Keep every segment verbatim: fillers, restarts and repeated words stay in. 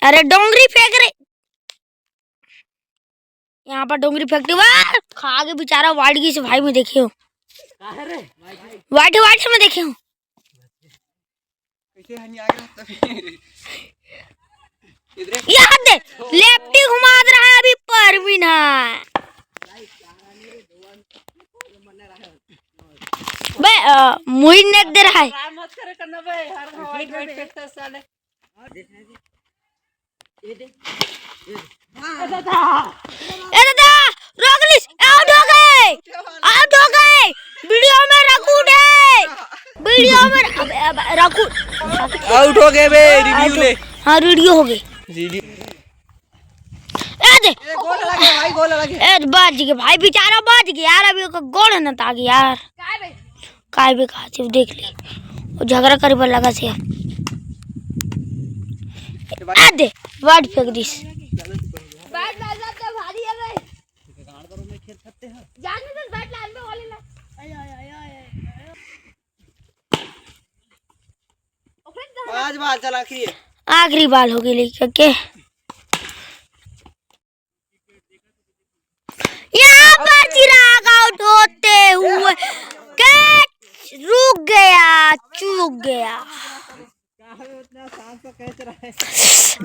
अरे डोंगरी फेंक रे। यहाँ पर डोंगरी फेंकती हुआ खा के बेचारा वाइट गिस भाई, मैं देखे हूँ। वाइट, वाइट से मैं देखे हूँ। कैसे हनी आगे रहता है? इधर। यहाँ दे, लेफ्टी घुमा दे रहा है अभी परवीन। हाँ बे, अ, मुइन नेक दे रहा है। मत करे करना बे, हर वाइट वाइट फेंकता है साले। ए दादा, रोक लिस, आउट हो गए, आउट हो गए। वीडियो में रखू दे, वीडियो में, अबे, अबे, रखू। आउट हो गए बे, रिव्यू ले। हाँ, वीडियो हो गए। रिव्यू। ए दे। ए, गोल लगे भाई, गोल लगे। ए, बच गए भाई, बेचारा बच गया यार, अभी ओकर गोड़ न ताग यार। काय बे? काय बे, कहा से देख ले, वो झगड़ा करे बर लगा से। आ दे, वाइट फेंक दिस। बैट लान ला तो भारी है बे। जान में तो बैट लान में वाले ला। पाँच बाल चल, आखिरी है। आखिरी बाल हो गई लड़का के। यहाँ पर चिराग आउट होते हुए कैच रुक गया, चूक गया।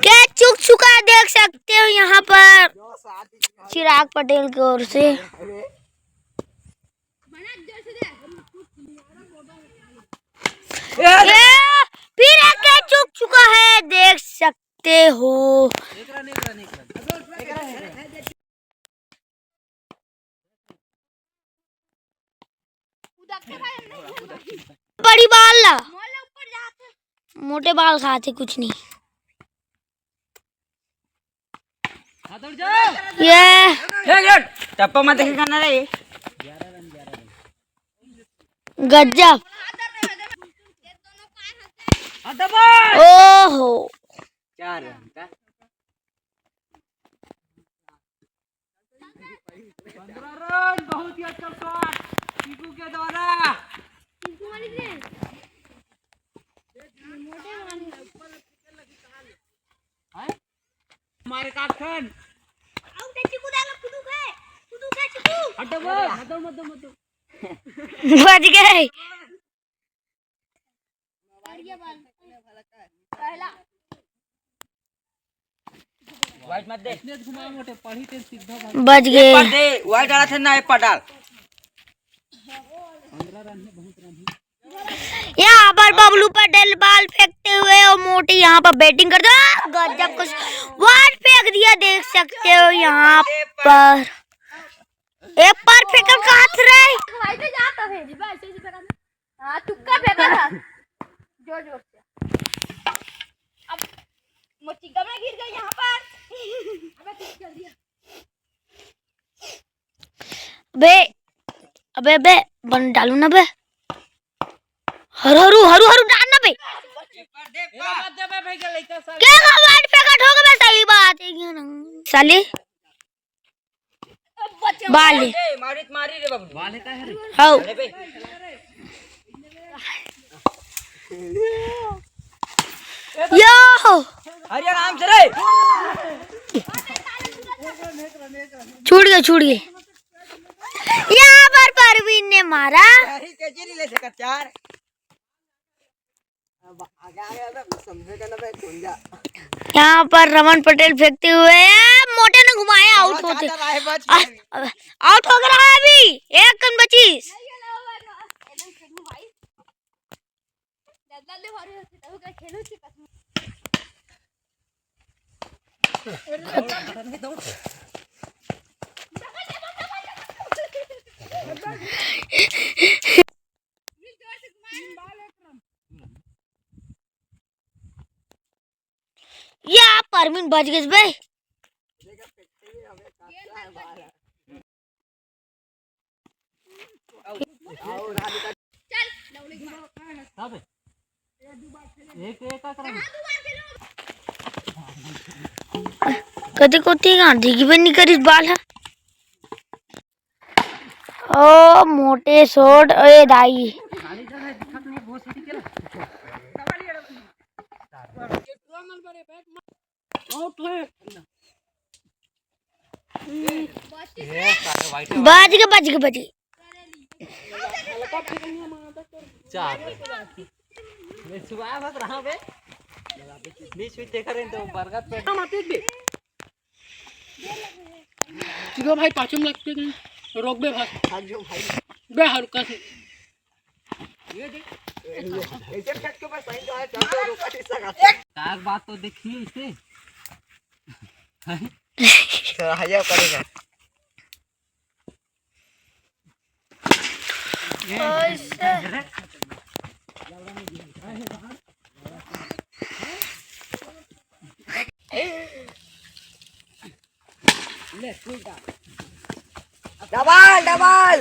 कैच चूक चुका है, देख सकते हो यहाँ पर चिराग पटेल की ओर से। ये फिर एक कैच चूक चुका है, देख सकते हो। बड़ी बाल ला। मोटे बाल खाते कुछ नहीं। ये टप्पा मत देखे करना रे। गजब। ओहो। चार रन का। पंद्रह रन, बहुत ही अच्छा शॉट टीकू के द्वारा। हैं? हमारे काखन। आउट है, चिकू दादा, खुदू है। खुदू है, चिकू। हटो बे, हटो, मत दो, मत दो। बच गए। पहला। वाइट मत दे। बच गए। मत दे, वाइट डाला था ना, एक पर डाल। यहाँ पर बबलू पटेल बाल फेंकते हुए और मोटी यहाँ पर बैटिंग करते हुए, गजब कुछ वाइट फेंक दिया, देख सकते हो यहाँ पर। एक बार फेंकल का हाथ रे। भाई तो जाता है जी, बस ऐसे फेंका था। हाँ, तुक्का फेंका था। जोर जोर से। अब मोची गमला गिर गई यहाँ पर। अबे ठीक कर दिया। बे, अबे, बे, बन डालू ना बे। हरू, हरू, हरू, हरू, डाल ना बे। मेरा मत दे बे भाई के लइका सब। के का वाइट पे कट हो गया, सही बात है, ये ना। साले। बाल है। ए, मारी त मारी रे बाबू। बाल है का है रे? हाउ। अरे बे। यो। अरे आराम से रे। छूट गए, छूट गए। यहाँ पर परवीन ने मारा। अरे कैसे नहीं ले सकत यार? अब आगे, आगे, आगे, समझे का ना बे, कौन जा? यहाँ पर रमन पटेल फेंकते हुए, आ, मोटे ने घुमाया, आउट होते। आ, आ, आउट हो गया है अभी, एक कन बची। या परवीन बच गए बे। कति कोती गांधी की बनी करिस बाल है। ओ मोटे सोट, ए दाई। आउट है। ए, सारे वाइट है। बच गए, बच गए, बच गए। चार। मैं छुआ बस रहा बे। बीच में देखा रहे तो बरगद पे। हम आते भी। ठीक है भाई, पाछू में लगते हैं। रोक बे भाई। भाग जाओ भाई। बे हल्का से। ये देख। ऐसे फेंक के बस सही तो है, चल तो रोका नहीं सका। काग बात तो देखिए इसे। सराहया करेगा। ऐसे। Double, double.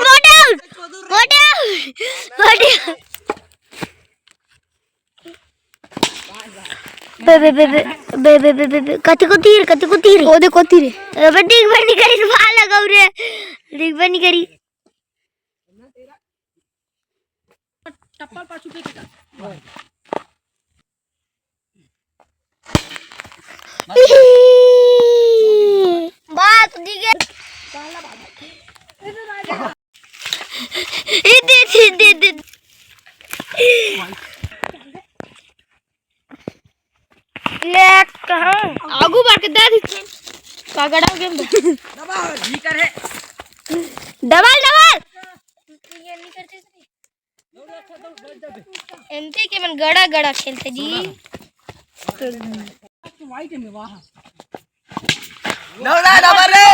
Motor, motor, motor. बे, बे, बे, बे, बे, बे, बे, बे, बे, कति को तीर, कति को तीर? ओ दे को तीर। अबे, ठीक बनी करी, बाल लगाऊ रे। ठीक बनी करी। टप्पल पाछू के बेटा। बात दिगे। ए दे, दे, दे, दे। ले कहाँ? आगू बढ़ के दे दी। पकड़ा हो गया। Double, double. ये नहीं करते। एमती के मन गड़ा गड़ा खेलते जी। नौरा डबल रे।